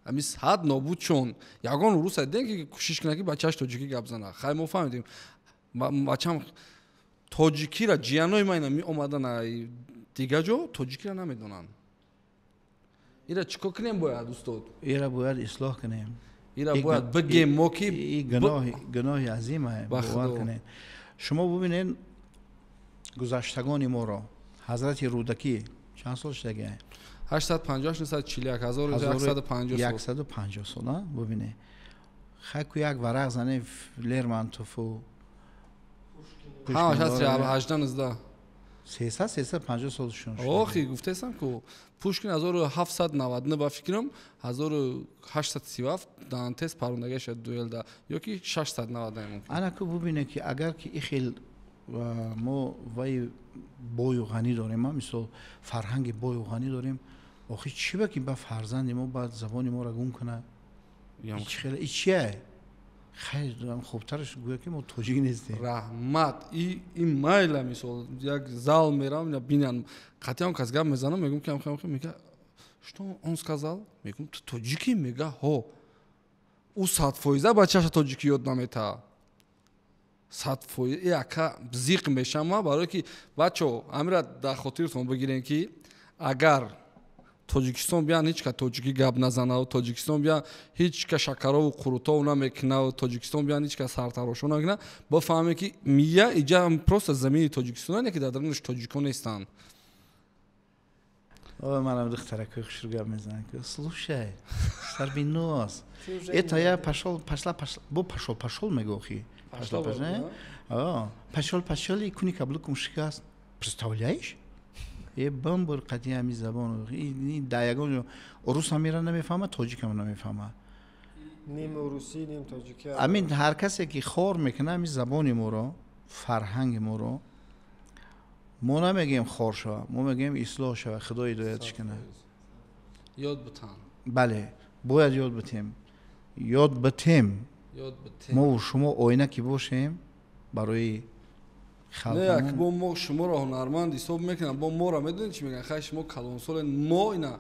B: ҳами сад нобуд чон ягон урус дидем, ки кӯшиш кунад, ки бачааш тоҷикӣ гап зана? Хай, мо фаҳмидем, бачам тоҷикира, ҷиянои ма ина меомадан дига ҷо, тоҷикира намедонанд. Ира чӣ кор кунем бояд, устод?
A: Ира бояд ислоҳ кунем.
B: Ира бояд бигем мо, ки
A: гуноҳи азима, бовар кунед. Шумо бубинед гузаштагони моро. Ҳазрати Рӯдакӣ чанд сол шудагия?
B: 858, 941, 150 сол.
A: 150 сол. Бубинед, хайку як варақ зане, Лермонтову.
B: Ҳамаш ҳаст, 18, 19.
A: 300, 350 солшон.
B: Охи, гуфтесам ку, Пушкин 1799, ба фикрам, 1837 Дантес парондагиша дуэлда ё ки 690 мумкин.
A: Ана ку бубинед, ки агар ки и хел мо вай бою ғанӣ дорем, мисол, фарҳанги бою ғанӣ дорем, охи чӣ ба ки ба фарзанди мо баъд забони моро гум кунад? И чия? Хайр, хубтараш гӯя, ки мо тоҷик нестем.
B: Раҳмат. И майла, мисол, як зал мерам, бинан, қатъиан кас гап мезанам, мегӯм, ки мега: «Что он сказал?» Мегӯм: «Ту тоҷикӣ?» Мега: «Ҳо». Ӯ 100% бачаша тоҷикӣ ёд наметаҳад, 100%. Яка зиқ мешама, барое ки, бачо, амира дар хотиртон бигирем, ки агар Тоҷикистон биян, ҳеч ка тоҷикӣ гап назанаву, Тоҷикистон биян, ҳеч ка шакарову қурутов намекунаву, Тоҷикистон биян, ҳеч ка сартарошо намекуна, бифаҳмем, ки мия иҷа просто замини Тоҷикистон не, ки дар дарунаш тоҷико нестанд.
A: Манам духтаракои хушрӯ гап мезанам: «Слушай, сарбинос, это я пошел, пошла, пошла, бо пошел, пошел», мегӯхи, пошла, пошел, пошел, и куни каблукум шикаст, представляешь? Е бамбур, қатъи ҳами забон дар ягон рус ҳам мера намефаҳма, тоҷикам намефаҳма.
C: Ним русӣ, ним тоҷикӣ.
A: Амин, ҳар касе ки хор мекунад ҳами забони моро, фарҳанги моро, мо намегӯем хор шава, мо мегӯем ислоҳ шава, Худо ҳидоятш кунад.
B: Ёд бутан.
A: Бале, бояд ёд битем, ёд битем. Мову шумо оина ки бошем барои
B: Не, як бо мо шуморо ҳунарманд ҳисоб мекунам, бо моро медонед, чӣ мегӯянд? Хай, шумо калонсолен, мо ина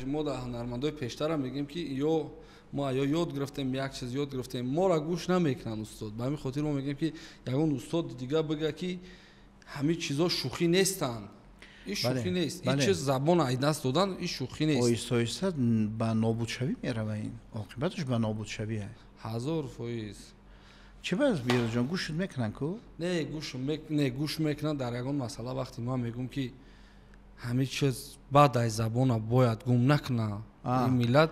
B: мо дар ҳунармандои пештара мегӯем, ки ё мо ё ёд гирифтем, як чиз ёд гирифтем, моро гӯш намекунанд, устод. Ба ҳамин хотир мо мегӯем, ки ягон устод дига бигӯяд, ки ҳамин чизо шӯхӣ нестанд. Ин шӯхӣ нест, ин чиз, забон аз даст додан, ин шӯхӣ нест.
A: Оҳиста оҳиста ба нобудшавӣ мерава, ин оқибаташ ба нобудшавӣ.
B: 1000%.
A: Чӣ ба, Бероҷон, гӯшт мекунанд ку?
B: Не, гӯш не, гӯш мекунанд дар ягон масъала. Вақте ман мегӯм, ки ҳамин чиз баъд аз забона бояд гум накуна ин миллат,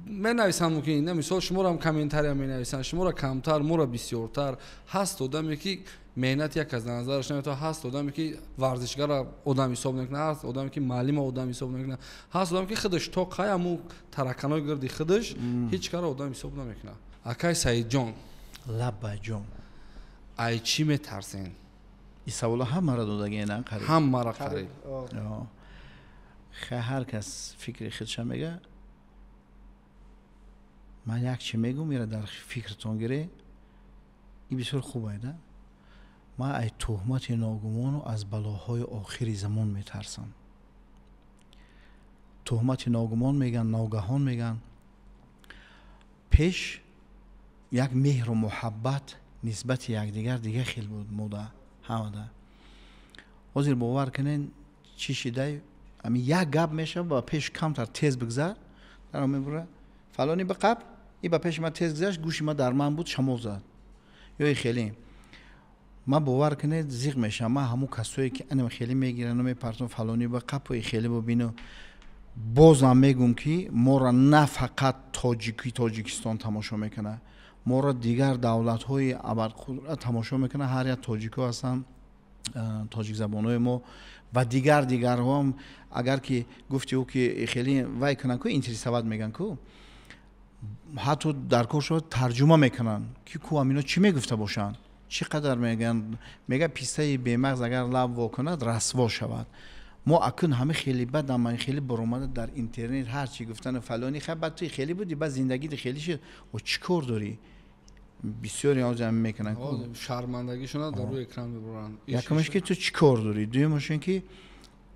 B: менависанд, мумкин не, мисол, шуморо комментария менависанд, шуморо камтар, моро бисёртар. Ҳаст одаме, ки меҳнат як аз назараш наметавад, ҳаст одаме, ки варзишгара одам ҳисоб намекунад, ҳаст одаме, ки муаллима одам ҳисоб намекунад, ҳаст одаме, ки худаш то қай ҳамун тараканои гирди худаш ҳеҷ кара одам ҳисоб намекунад. Акай Саидҷон.
A: Лаббаҷон.
B: Ай чӣ метарсен?
A: И саволо ҳамаро додагиена қариб.
B: Ҳамаро қариб.
A: Ха, ҳар кас фикри худша мега. Ман як чи мегӯм, ира дар фикртон гире, и бисёр хуб айда. Ман ай туҳмати ногумону аз балоҳои охири замон метарсам. Туҳмати ногумон меган, ногаҳон меган. Пеш як меҳру муҳаббат нисбати якдигар дига хел буд, мода ҳамада. Ҳозир, бовар кунен, чӣ шидай, ами як гап мешава, ба пеш камтар тез бигзар, даро мебура: «Фалони биқаб, И ба пеши ман тез гузашт, гӯши ман дар ман буд, шамол зад. Ё хеле ман, бовар кунед, зиқ мешавам. Ман ҳамун касое ки анам хеле мегирану мепартон, фалони ба қапои хеле бубину, бозам мегӯм, ки моро на фақат тоҷики Тоҷикистон тамошо мекунад, моро дигар давлатҳои абарқудрат тамошо мекунад. Ҳар як тоҷико ҳастанд, тоҷикзабонҳои мо ва дигар дигарҳоам. Агар ки гуфти ӯ ки хеле вай кунанд ку, интересовать мегӯянд ку, ҳатто дар кор шавад, тарҷума мекунанд, ки ку амино чӣ мегуфта бошанд, чӣ қадар мегӯянд. Мега, пистаи бемағз агар лаб во кунад, расво шавад. Мо акун ҳама хеле бадам, хеле баромада дар интернет ҳар чӣ гуфтану фалони. Хай, баъд туи хеле будӣ, баъд зиндагит хеле шуд, о чӣ кор дорӣ? Бисёре ҳозир ҳам мекунанд.
B: Шармандагишона дар рӯи экран мебуранд.
A: Якумаш, ки ту чӣ кор дорӣ? Дуюмаш ин ки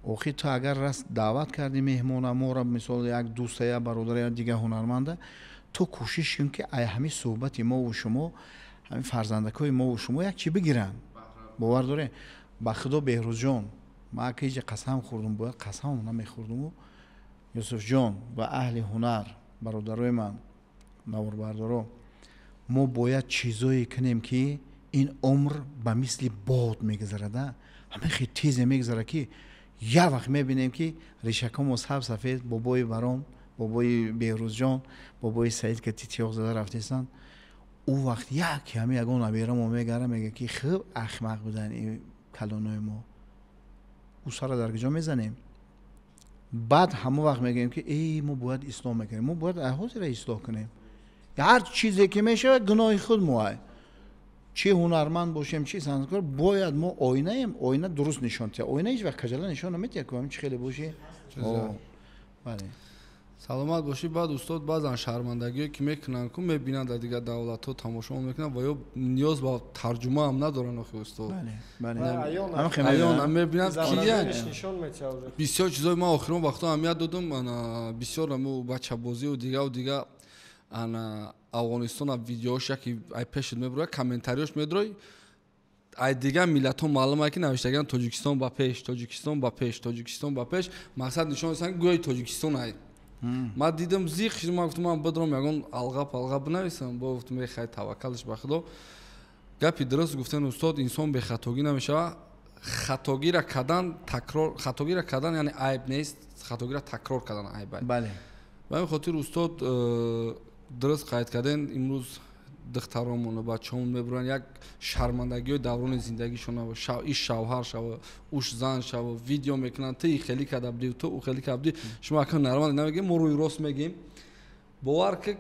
A: охир ту агар раст даъват кардӣ меҳмона моро, мисол, як дӯста, як бародар, як дигар ҳунарманда, ту кӯшиш кун, ки ай ҳамин суҳбати мову шумо ҳамин фарзандакҳои мову шумо як чӣ бигиранд. Бовар доре, ба худо, Беҳрӯзҷон, ман ака ҳеҷ қасам хӯрдум, бояд қасамам намехӯрдуму. Юсуфҷон ва аҳли ҳунар, бародарои ман, наворбардоро, мо бояд чизое кунем, ки ин умр ба мисли бод мегузарада, ҳамин хел тезе мегузарад, ки як вақт мебинем, ки решакҳомо саб сафед, бобои Барон, бобои Беҳрӯзҷон, бобои Саид, ки титиёқ зада рафтесанд. Ӯ вақт як ҳами ягон наберамо мегара, мега, ки хуб ахмақ будан ин калонои мо. Ӯ сара дар куҷо мезанем? Баъд ҳамон вақт мегӯем, ки эй, мо бояд ислоҳ мекунем, мо бояд ҳозира ислоҳ кунем. Ҳар чизе ки мешавад, гуноҳи худ моай. Чӣ ҳунарманд бошем, чӣ санъаткор, бояд мо оинаем, оина дуруст нишон диҳад. Оина ҳеҷ вақт каҷала нишон наметиҳад ку, ҳамин чӣ хеле бошӣ. Бале.
B: Саломат бошӣ. Баъд, устод, баъзан шармандагиҳое ки мекунанд ку, мебинанд, дар дигар давлатҳо тамошо мекунанд ва ё ниёз ба тарҷумаам надоранд, охи устод, мебинанд, ки бисёр чизҳои ман охирон вақтҳо аҳамият додум. Бисёр аму бачабозию дигаву дига, ана Афғонистона видеош яки ай пешит мебурояд, комментариёш медурой, ай дигар миллатҳо маълум ки навиштагиан: «Тоҷикистон ба пеш, Тоҷикистон ба пеш, Тоҷикистон ба пеш». Мақсад нишон доданд, гӯёи Тоҷикистон ай. Ман дидам, зиқ шудам. Ман гуфтам, ман бидром, ягон алға палға бинависам. Бо гуфтам, хай, таваккалш ба Худо. Гапи дуруст гуфтен, устод: инсон бехатогӣ намешавад. Хатогиро кардан, такрор хатогиро кардан, яъне айб нест, хатогиро такрор кардан айб.
A: Бале.
B: Ба ҳамин хотир, устод, дуруст қайд карден: имрӯз духтаромон, бачаҳомон мебуранд, як шармандагиҳои даврони зиндагишон, иш шавҳар шава, уш зан шава, видео мекунанд: ту хеле карда будӣ, ту ӯ хеле карда будӣ. Шумо ака нормал намегем, мо рӯи рост мегем. Бовар ки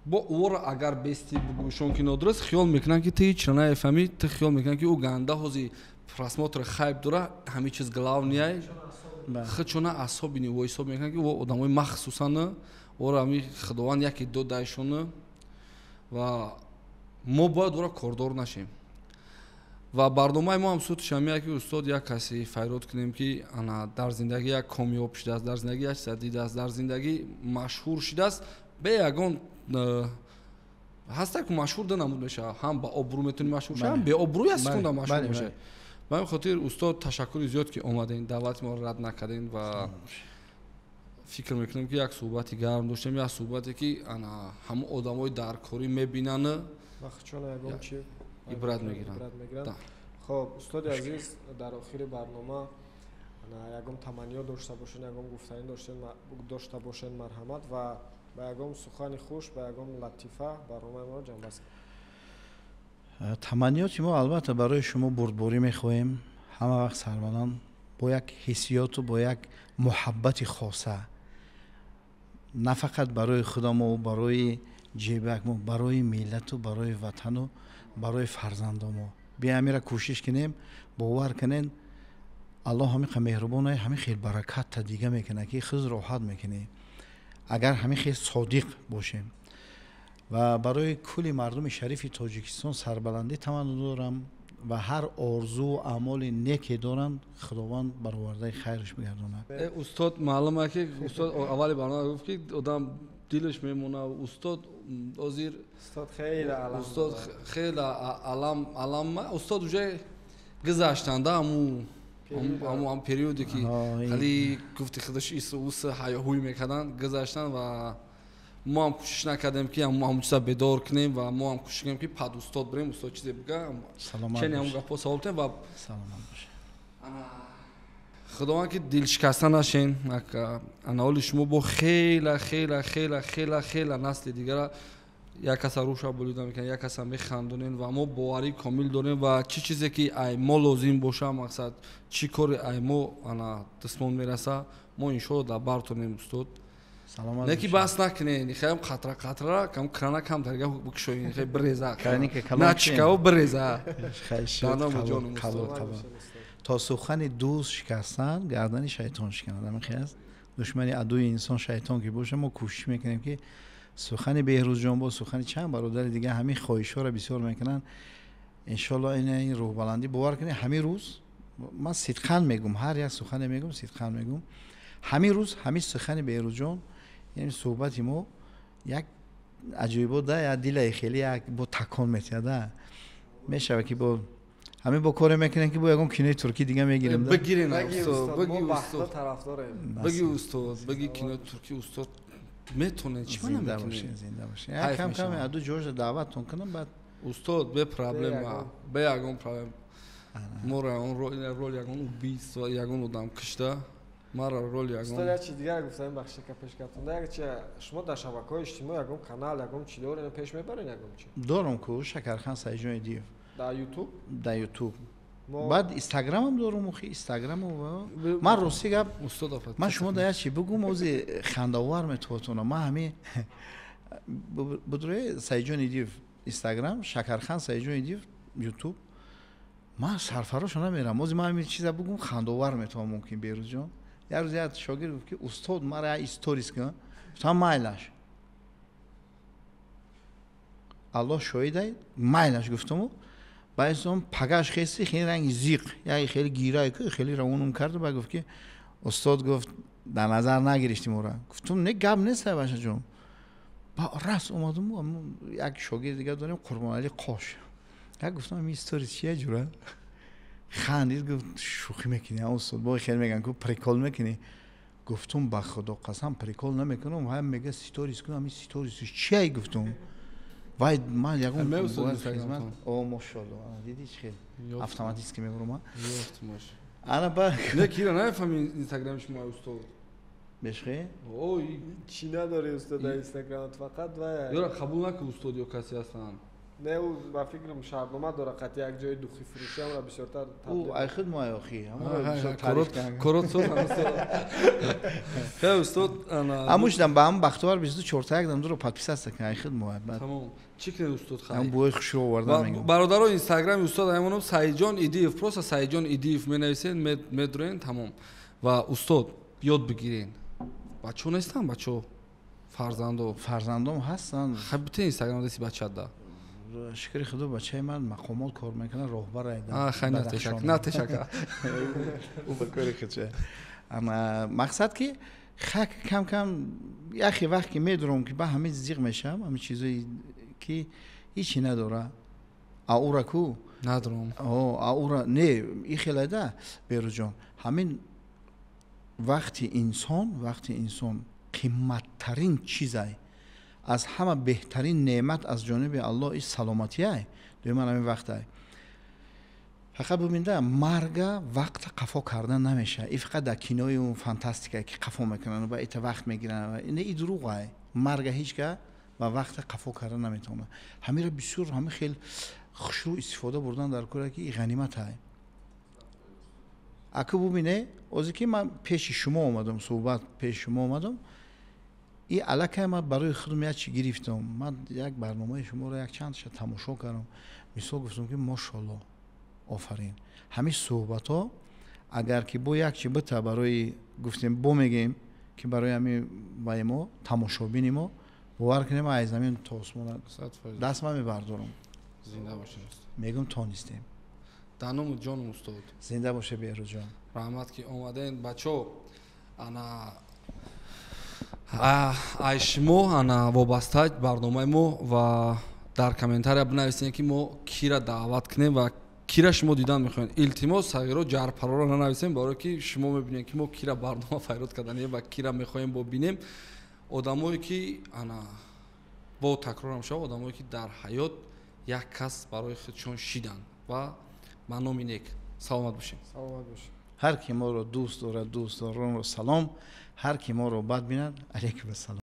B: бо ӯро агар бести бугӯшон, ки нодуруст, хиёл мекунанд, ки ту ҳечро наефаҳмӣ. Ту хиёл мекунанд, ки ӯ ганда ҳози просмотр, хайп дора, ҳамин чиз главный. Худшона асобини во ҳисоб мекунанд, ки о одамои махсусанд, ора ҳами Худованд яке додайшон ва мо бояд ӯро кордор нашем. Ва барномаи мо ҳам сутш ҳамия, ки, устод, як касе файрод кунем, ки ана дар зиндагӣ як комёб шудааст, дар зиндагӣ як чиза дидааст, дар зиндагӣ машҳур шудааст. Бе ягон ҳаста ку, машҳур да намуд мешавад: ҳам ба обрӯ метавонӣ машҳур шавӣ, ҳам беобрӯ як секунда машҳур мешавӣ. Ба ҳамин хотир, устод, ташаккури зиёд, ки омадем, даъвати моро рад накардем. Ва фикр мекунем, ки як суҳбати гарм доштем, як суҳбате, ки ана ҳамон одамои даркорӣ мебинанд, ибрат мегиранд.
C: Хоб, устоди азиз, дар охири барнома ягон таманниё дошта бошед, ягон гуфтанӣ дошта бошед, марҳамат, ва ба ягон сухани хуш, ба ягон латифа барномаи моро ҷамъбаст.
A: Таманниёти мо, албатта, барои шумо бурдборӣ мехоҳем, ҳама вақт сарбаланд, бо як ҳиссиёту бо як муҳаббати хоса, на фақат барои худамо, барои ҷебакмо, барои миллату барои ватану барои фарзандомо. Биамира кӯшиш кунем. Бовар кунен, Аллоҳ ҳамин меҳрубон, ҳамин хел баракатта дига мекунад, ки худ роҳат мекунӣ, агар ҳамин хел содиқ бошем. Ва барои кулли мардуми шарифи Тоҷикистон сарбаландӣ таманно дорам ва ҳар орзуу аъмоли неке доранд, Худованд баровардаи хайраш бигардонад.
B: Устод, маълума, ки устод аввали барнома гуфт, ки одам дилаш мемона. Устод озир устод хеле алам алам, устод уже гузаштанда аму периоде, ки хеле гуфти худаш ису ус ҳаёҳӯй мекарданд, гузаштанд. Ва Мо ҳам кӯшиш накардем ки ҳамун чиза бедор кунем ва мо ҳам кӯшиш кунем ки пад устод бирем, устод чизе бига. Чени ҳамун гапҳо савол тем ва
A: саломат бошед.
B: Худованд ки дилшикаста нашен. Ана ҳоли шумо бо хела хела хела хела хела насли дигара як каса рӯша болида мекунад, як каса механдонем ва мо боварии комил дорем ва чӣ чизе ки ай мо лозим боша, мақсад чӣ кори ай мо ана дастмон мераса, мо иншоалло дар бартонем устод.
A: Саломат.
B: Неки бас накунед, нихаям қатра қатра, кам крана кам дарга бикшоед, нихай биреза.
A: Краника калон.
B: Начкао биреза.
A: Қабул қабул. То сухани дӯст шикастан, гардани шайтон шиканад. Ҳамин хел аст. Душмани адуи инсон шайтон ки боша, мо кӯшиш мекунем ки сухани Беҳрӯзҷон бо сухани чанд бародари дига ҳамин хоҳишҳоро бисёр мекунанд. Иншоалло ин рӯҳбаландӣ бовар кунед, ҳамин рӯз ман сидқан мегум, ҳар як сухане мегум, сидқан мегум. Ҳамин рӯз ҳамин сухани Беҳрӯзҷон, яъне суҳбати мо як аҷоибот да, як дилаи хеле як бо такон метиҳад да. Мешава ки бо ҳамин бо коре мекунем ки бо ягон кинои туркӣ дига мегирем.
B: Бигирен устод, биги устод, биги устод, биги кинои туркӣ устод метонед, чӣ мана мекунед?
A: Зинда бошед. Як кам кам аду ҷоша даъваттон кунам баъд.
B: Устод, бе проблема, бе ягон проблема. Моро он рол ягон убийство, ягон одам кушта, мара рол ягон.
C: Устод, як чиз дигар гуфтам, бахши ка пеш гаптон. Як чи шумо дар шабакаҳои иҷтимоӣ ягон канал, ягон чи доред, пеш мебаред ягон чи?
A: Дорам ку, Шакархан Саидҷон Идиев.
C: Дар YouTube?
A: Дар YouTube. Баъд Инстаграмам дорам, охи Инстаграму. Ман рости гап, ман шумо дар як чи бигум, ози хандаовар метавонам. Ман ҳамин будрои Саидҷон Идиев Инстаграм, Шакархан Саидҷон Идиев YouTube. Ман сарфароша намерам. Ози ман ҳамин чиза бигум, хандаовар метавонам мумкин Беҳрӯзҷон. Як рӯз як шогирд гуфт ки устод мара як сторис кун. Гуфтам майлаш. Аллоҳ шоҳидай, майлаш гуфтаму. Баъд пагаш хести хеле ранги зиқ, як хеле гирай ку, хеле равонум кард ва гуфт ки устод гуфт дар назар нагирифтим ӯра. Гуфтум не гап нест бачаҷон. Ба раст омадум, як шогирд дигар дорем, Қурбоналӣ Қош. Як гуфтам ин сторис чия ҷура? Хандид, гуфт шӯхӣ мекунӣ устод, бо хеле меган ку прикол мекунӣ. Гуфтум ба худо қасам прикол намекунам, ҳам мега сторис кунам, ин сторис чия гуфтум. Вай ман ягон хизмат, о мошалло, диди чӣ хел автоматически мебурам. Ана ба
B: не кира нафаҳми Инстаграми шумо устод.
A: Бешхе?
B: Ой,
C: чӣ надори устод дар Инстаграмат, фақат вай.
B: Ёра қабул накун устод ё касе ҳастанд.
C: Не, ӯ ба фикрам шартнома дора қати як ҷои духи фурӯшӣ ҳамра бисёртар.
A: Ӯ ай худ мо охи,
B: корот соз устод. Хай устод, ана
A: амушдам ба ҳам бахтовар 24 як дам дуро подписаться кун, ай худ мо баъд.
B: Тамом. Чӣ кунед устод хай?
A: Ҳам бӯи хушро овардан мегӯям.
B: Бародаро, Инстаграми устод ҳамонам Саидҷон Идиев, просто Саидҷон Идиев менависед, медурен, тамом. Ва устод ёд бигирен. Бачо нестан, бачо? Фарзандо.
A: Фарзандом ҳастанд.
B: Хай бите Инстаграм деси бачада.
A: Шукри худо бачаи ман мақомот кор мекунад, роҳбар айда.
B: Хай натешак, натешака.
A: Ӯ ба кори худша. Ама мақсад ки хак кам кам яхе вақт ки медурам ки ба ҳамин зиқ мешавам, ҳамин чизое ки ҳичи надора. А ура ку?
B: Надорам.
A: О, а ура не, и хелайда Беҳрӯзҷон. Ҳамин вақти инсон қимматтарин чизай. Аз ҳама беҳтарин неъмат аз ҷониби Аллоҳ ин саломатиай. Дуюман ҳамин вақтай. Фақат бубинда, марга вақта қафо кардан намешавад. Ин фақат дар киною фантастика ки қафо мекунанд ва ита вақт мегиранд. Ин дурӯғай. Марга ҳеҷ га ва вақта қафо кардан наметавонад. Ҳаминро бисёр ҳамин хел хушрӯ истифода бурдан дар кора ки ин ғаниматай. Аку бубине, озе ки ман пеши шумо омадам, суҳбат пеши шумо омадам, и аллакай ман барои худам як чи гирифтам. Ман як барномаи шуморо як чандша тамошо кардам. Мисол гуфтам ки мошалло, офарин. Ҳамин суҳбатҳо агар ки бо як чи бита барои гуфтем бо мегем ки барои ҳамин вай мо тамошобини мо бовар кунем аз замин то осмона даст ман мебардорам.
B: Зинда бошед.
A: Мегум тонистем.
B: Даному ҷонум устод.
A: Зинда боше Беҳрӯзҷон.
B: Раҳмат ки омаден бачо. Ана ай шумо ана вобаста барномаи мо ва дар комментария бинависед ки мо кира даъват кунем ва кира шумо дидан мехоҳед. Илтимос сағиро ҷарпарора нанависем, барое ки шумо мебинед ки мо кира барнома файрод карданем ва кира мехоҳем бо бинем. Одамое ки, ана, бо такрорам шава, одамое ки дар ҳаёт як кас барои худшон шиданд ва ба номи нек. Саломат бошед.
C: Саломат бошед.
A: Ҳар ки моро дӯст дорад, дӯстдоронро салом, ҳар ки моро бад бинад, алейкум ассалом.